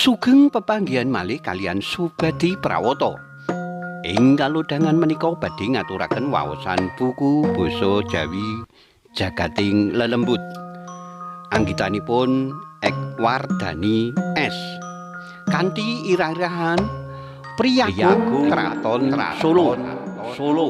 Sugeng pepanggihan malih kaliyan Subadi Prawata. Ing kalodhangan menika badhe ngaturaken waosan buku basa Jawi Jagating Lelembut. Anggitanipun Ekwardani S. Kanthi irah-irahan Priyagung Kraton Solo. Solo.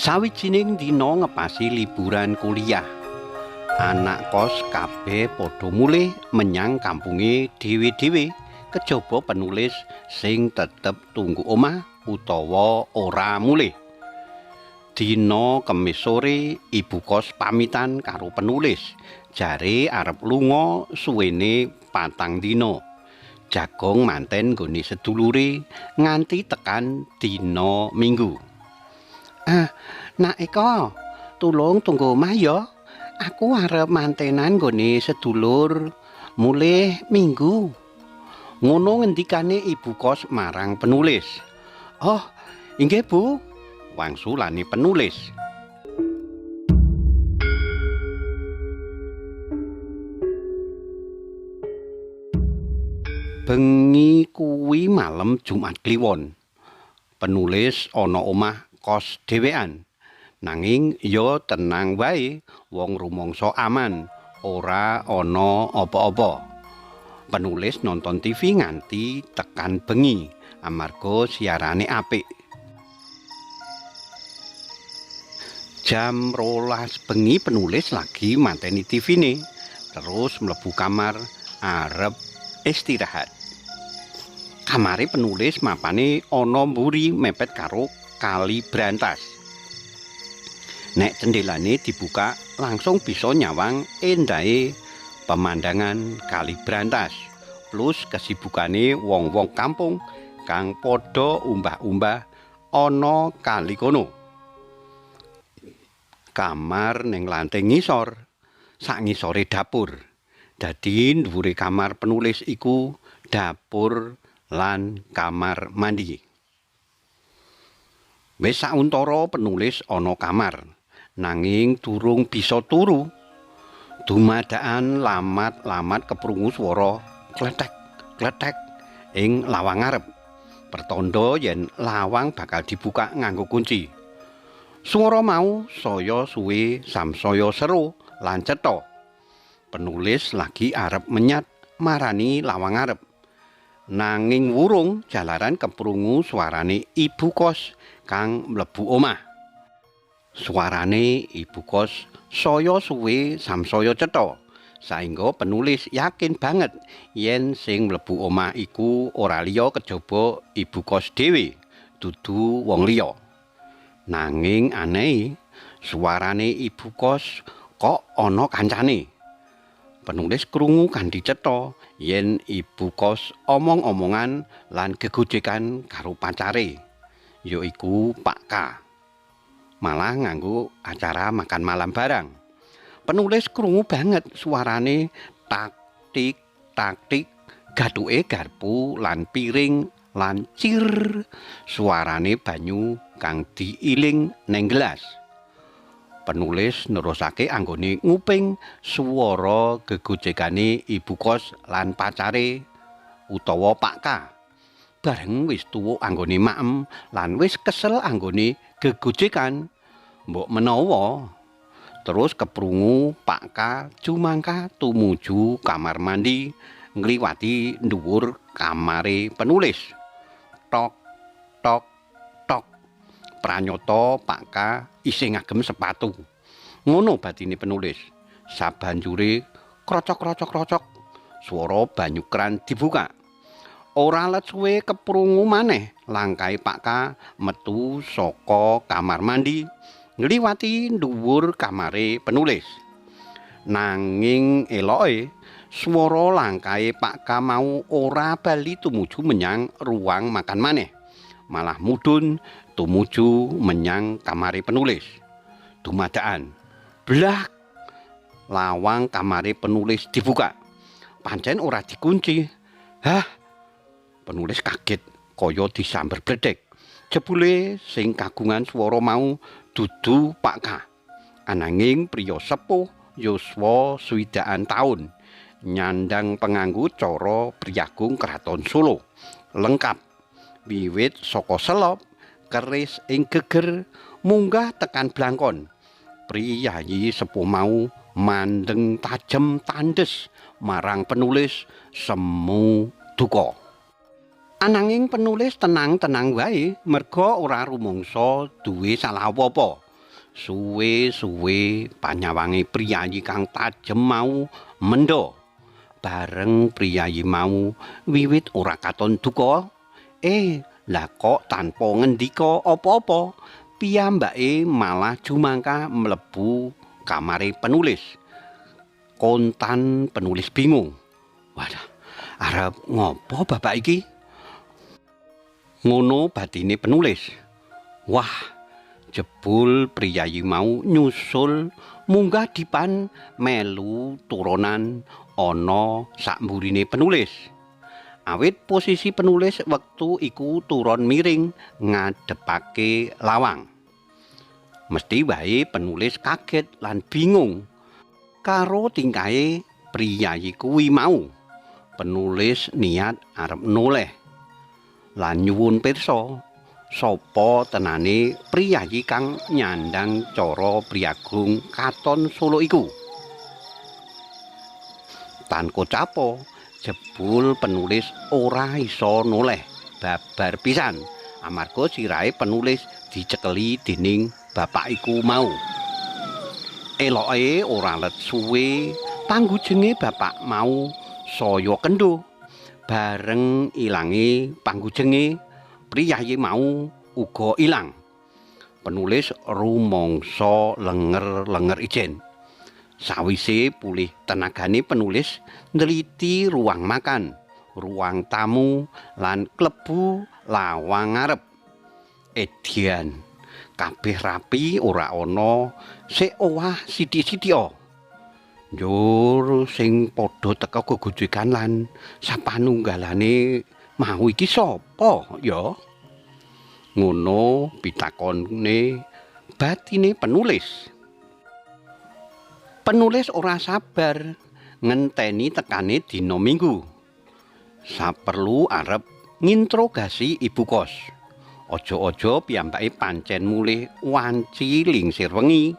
Sawijining dina ngepasi liburan kuliah, anak kos kabeh padha mulih menyang kampunge dhewe-dhewe kejaba penulis sing tetep tunggu omah utawa ora mulih. Dina Kemis sore ibu kos pamitan karo penulis, jare arep lunga suwene 4 dina. Jagong manten nggone sedulure nganti tekan dina Minggu. Ah, Nak Eko, tulung tunggu omah ya. Aku arep mantenan nggone sedulur mulih Minggu. Ngono ngendikane ibu kos marang penulis. Oh, inggih Bu, wangsulane penulis. Bengi kuwi malem Jumat Kliwon. Penulis ana omah kos dhewean. Nanging ya tenang wae, wong rumangsa aman, ora ana apa-apa. Penulis nonton TV nganti tekan bengi amarga siarane apik. Jam 12 bengi penulis lagi mateni TV-ne, terus mlebu kamar arep istirahat. Kamare penulis mapane ana mburi mepet karo Kali Brantas. Nek cendelane dibuka langsung bisa nyawang endahe pemandangan Kali Brantas plus kesibukane wong-wong kampung kang padha umbah-umbah ana kali kono. Kamar ning lantai ngisor, sak ngisore dapur. Dadi dhuwure kamar penulis iku dapur lan kamar mandi. Wis sauntara penulis ana kamar, nanging durung bisa turu. Dumadakan lamat-lamat keprungu swara kletek-kletek ing lawang ngarep. Pertanda yen lawang bakal dibuka nganggo kunci. Swara mau saya suwe samsaya seru lan cetha. Penulis lagi arep menyat marani lawang ngarep. Nanging wurung jalaran keprungu suarane ibu kos kang mlebu omah. Suarane ibu kos saya suwe samsaya cetha, saengga penulis yakin banget yen sing mlebu omah iku ora liya kejaba ibu kos dhewe, dudu wong liya. Nanging aneh, suarane ibu kos kok ana kancane. Penulis krungu kanthi cetha yen ibu kos omong-omongan lan gegojekan karo pacare, yaiku Pak K. Malah nganggo acara makan malam barang. Penulis krungu banget suarane taktik taktik gathuke garpu lan piring lan cir suarane banyu kang diiling neng gelas. Penulis nerusake anggone nguping swara gegojekane ibu kos lan pacare utawa Pak K. Bareng wis tuwuk anggone maem lan wis kesel anggone gegojekan, mbok menawa terus keprungu Pak K jumangka tumuju kamar mandi ngliwati dhuwur kamare penulis. Tok tok tok. Pranyata Pak K isih ngagem sepatu. Ngono batine penulis. Sabanjure krocok-krocok-krocok swara banyu kran dibuka. Ora let suwe keprungu maneh langkahe Pak K metu saka kamar mandi ngliwati dhuwur kamare penulis. Nanging eloke swara langkahe Pak K mau ora bali tumuju menyang ruang makan maneh, malah mudhun tumuju menyang kamare penulis. Dumadakan, blak, lawang kamare penulis dibuka. Pancen ora dikunci. Hah? Penulis kaget kaya disamber bledek. Jebule sing kagungan swara mau dudu Pak K. Ananging priya sepuh yuswa swidakan taun, nyandang penganggu cara priyagung Kraton Solo. Lengkap wiwit saka selop, keris ing geger, munggah tekan blangkon. Priyayi sepuh mau mandeng tajem tandes marang penulis semu duka. Ananging penulis tenang-tenang wae merga ora rumangsa duwe salah apa-apa. Suwe-suwe panyawange priyayi kang tajem mau mendha. Bareng priyayi mau wiwit ora katon duka, lah kok tanpa ngendika apa-apa, piyambake malah jumangkah mlebu kamare penulis. Kontan penulis bingung. Wadah, arep ngopo bapak iki? Ngono batine penulis. Wah, jebul priyayi mau nyusul munggah dipan melu turunan ana sakmburine penulis. Awit posisi penulis wektu iku turun miring ngadepake lawang. Mesti wae penulis kaget lan bingung karo tingkahe priyayi kuwi mau. Penulis niat arep noleh lan nyuwun pirsa sapa tenane priyayi kang nyandang cara priyagung Katon Solo iku. Tanpa capo, jebul penulis ora iso noleh babar pisan amarga sirahe penulis dicekeli dening bapak iku mau. Eloke ora let suwe panggujenge bapak mau saya kendho. Bareng ilange panggujenge, priyayi mau uga ilang. Penulis rumangsa lenger-lenger ijen. Sawise pulih tenagane penulis neliti ruang makan, ruang tamu lan klebu lawang ngarep. Edian, kabeh rapi ora ana sik owah sithik-sithik. Njur sing padha teka gegojekan lan sapanunggalane mau iki sapa ya? Ngono pitakone batine penulis. Penulis ora sabar ngenteni tekane dina Minggu. Saperlu arep ngintrogasi ibu kos. Aja-aja piyambake pancen mulih wanci lingsir wengi.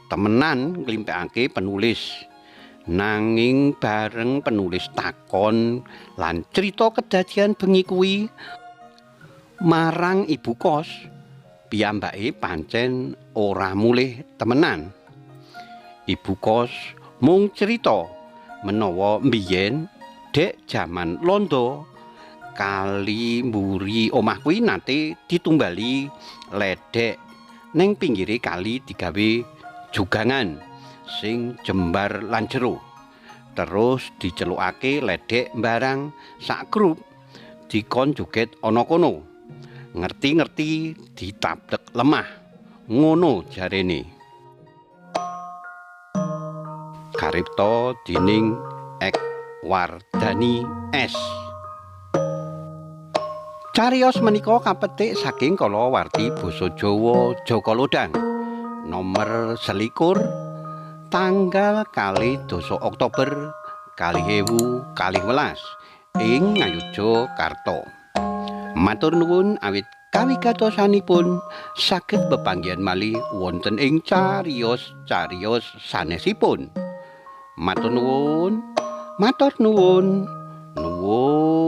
Temenan nglimpeake penulis. Nanging bareng penulis takon lan crita kedadian bengi kuwi marang ibu kos, piyambake pancen ora mulih temenan. Ibu kos mung crita menawa mbiyen dek jaman londo kali mburi omah kuwi nate ditumbali ledhek ning pinggire kali digawe jugangan sing jembar lan jero. Terus dicelukake ledhek mbarang sak grup dikon joget ana kono. Ngerti-ngerti ditablek lemah. Ngono jarene. Karipta dening Ek Wardani S. Cariyos menika kapetik saking kalawarti basa Jawa Jaka Lodhang nomor 21 tanggal 22 Oktober 2012 ing Ngayogyakarta. Matur nuwun awit kawigatosanipun saged bepanggihan malih wonten ing cariyos-cariyos sanesipun. Matur nuwun, matur nuwun, nuwun.